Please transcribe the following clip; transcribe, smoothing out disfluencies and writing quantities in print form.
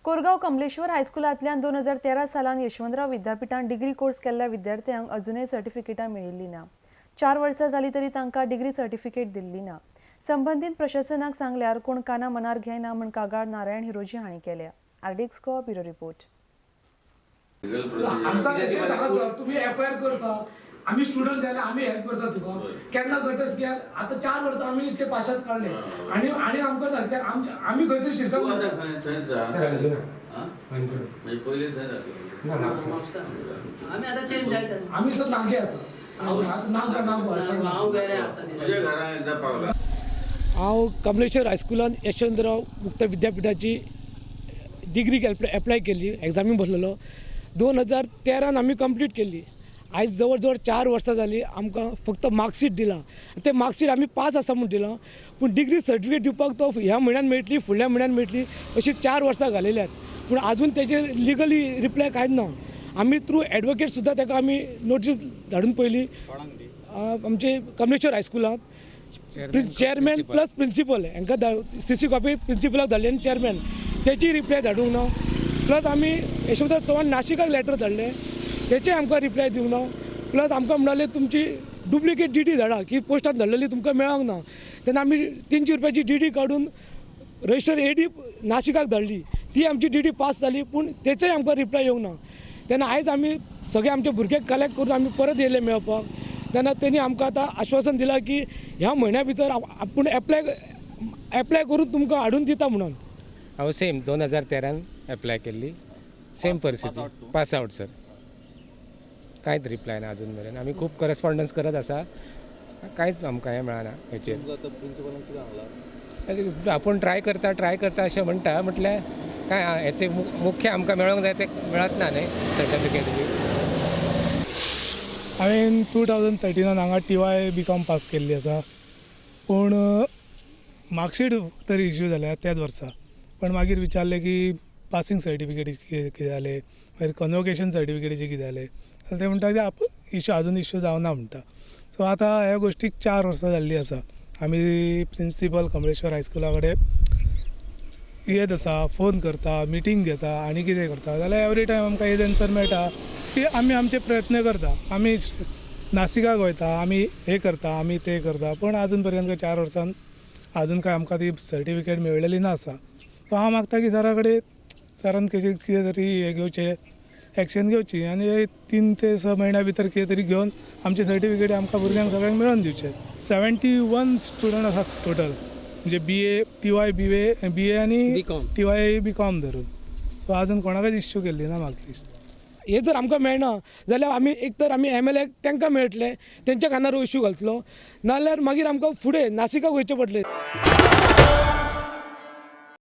कोरगांव कमलेश्वर हायस्कुलांतल्यान 2013 सालान यशवंतराव विद्यापीठान degree course केल्ल्या विद्यार्थ्यांक अजूनय सर्टिफिकेटां मेळिल्ली ना. 4 वर्सां जाली तरी तांकां डिग्री सर्टिफिकेट दिल्ली ना. संबंदीत प्रशासनाक सांगल्यार कोण काना मनार घेयना म्हूण कागाळ नारायण हिरोजी हांणी केल्या. RDX Goa bureau report. आमकां सांगा सर, तुमी एफआयआर करता, आमी स्टुडंट जाल्यार आमी हेल्प करता तुका. केन्ना करता कित्याक आतां 4 वर्सां आमी इतले पाशास काडले आनी आनी आमकां ना कित्याक आमी खंय तरी शिरका. आमी सर नागे आसा, हांव कमलेश्वर हायस्कुलान यशवंतराव मुक्त विद्यापीठाची डिग्री एप्लाय केल्ली, एग्जामीक बसलेलो. 2013 आमी कंप्लीट केल्ली. आयज जवळ जवळ 4 वर्सां जालीं आमकां फक्त मार्कशीट दिलां. तें मार्कशीट आमी पास आसा म्हूण दिलां, पूण डिग्री सर्टिफिकेट दिवपाक तो ह्या म्हयन्यान मेळटली, फुडल्या म्हयन्यान मेळटली अशी 4 वर्सां घालयल्यात, पूण आजून तेजेर लिगली रिप्लाय कांयच ना. आमी थ्रू एडवोकेट सुद्दां ताका आमी नोटीस धाडून पयली आमचे कमलेश्वर हायस्कुलांत चेअरमॅन प्लस प्रिंसिपल हांकां सीसी कॉपी प्रिंसिपलाक धाडली आनी चेअरमॅन तेची रिप्लाय धाडूंक ना. प्लस आमी यशवंतराव चव्हाण नाशिकाक लेटर धाडलें, तेचे आमकां रिप्लाय दिवंक ना. प्लस आमकां म्हणाले तुमची डुप्लिकेट डी डी धाडा की पोस्टान धाडलेली तुमकां मेळोंक ना. तेन्ना आमी 300 रुपयाची डी डी काडून रजिस्टर ए डी नाशिकाक धाडली, ती आमची डी डी पास जाली, पूण तेचेय आमकां रिप्लाय येवंक ना. तेन्ना आयज आमी सगळे आमचे भुरगे कलेक्ट करून आमी परत येयले मेळपाक. तेन्ना तेणी आमकां आतां आश्वासन दिलां की ह्या म्हयन्या भितर आपूण एप्लाय करून तुमकां हाडून दिता म्हणून. हांव सेम 2013 एप्लाय केल्ली, सेम परिस्थिती, पास आवट सर. कांयच रिप्लाय ना अजून मेरेन. आमी खूब करस्पॉन्डन्स करत आसा, कांयच आमकां हें मेळना हेचेर. आपूण ट्राय करता ट्राय करता अशें म्हणटा, म्हटल्यार काय हेचे मुख्य आमकां मेळोंक जाय तें मेळत ना न्ही सर्टिफिकेट बी. हांवें 2013 हांगा टीवाय बी कॉम पास केल्ली आसा, पूण मार्कशीट तरी इश्यू जाल्या त्याच वर्सा. पण मागीर विचारलें की पासिंग सर्टिफिकेटी कितें जालें, मागीर कन्वोकेशन सर्टिफिकेटीचें कितें जालें, जाल्यार ते म्हणटा की इश्यू आजून इश्यू जावना म्हणटा. सो आतां ह्या गोश्टीक 4 वर्सां जाल्लीं आसा. आमी प्रिंसिपल कमलेश्वर हायस्कुला कडेन येत आसा, फोन करता, मिटींग घेता आनी कितें करता, जाल्यार एवरी टायम आमकां एक एन्सर मेळटा की आमी आमचे प्रयत्न करता, आमी नासिकाक वयता, आमी हें करता, आमी तें करता, पूण आजून पर्यंत 4 वर्सान आजून काय आमकां ती सर्टिफिकेट मेळलेली ना आसा. सो हांव मागता की सरा कडेन सरान कितें तरी हें घेवचें, एक्शन घेवची आनी 3 ते 6 म्हयन्या भितर कितें तरी घेवन आमचे सर्टिफिकेट आमकां भुरग्यांक सगळ्यांक मेळोवन दिवचें. 71 स्टुडंट आसात टोटल, म्हणजे B A, T Y B A आनी टी वाय बी कॉम धरून. सो आजून कोणाकच इश्यू केल्ली ना मार्कलिस्ट. हे जर आमकां मेळना जाल्यार आमी एक तर आमी एम एल ए तांकां मेळटले, तेंच्या कानार इश्यू घालतलो, नाजाल्यार मागीर आमकां फुडें नासिकाक वयचें पडटलें.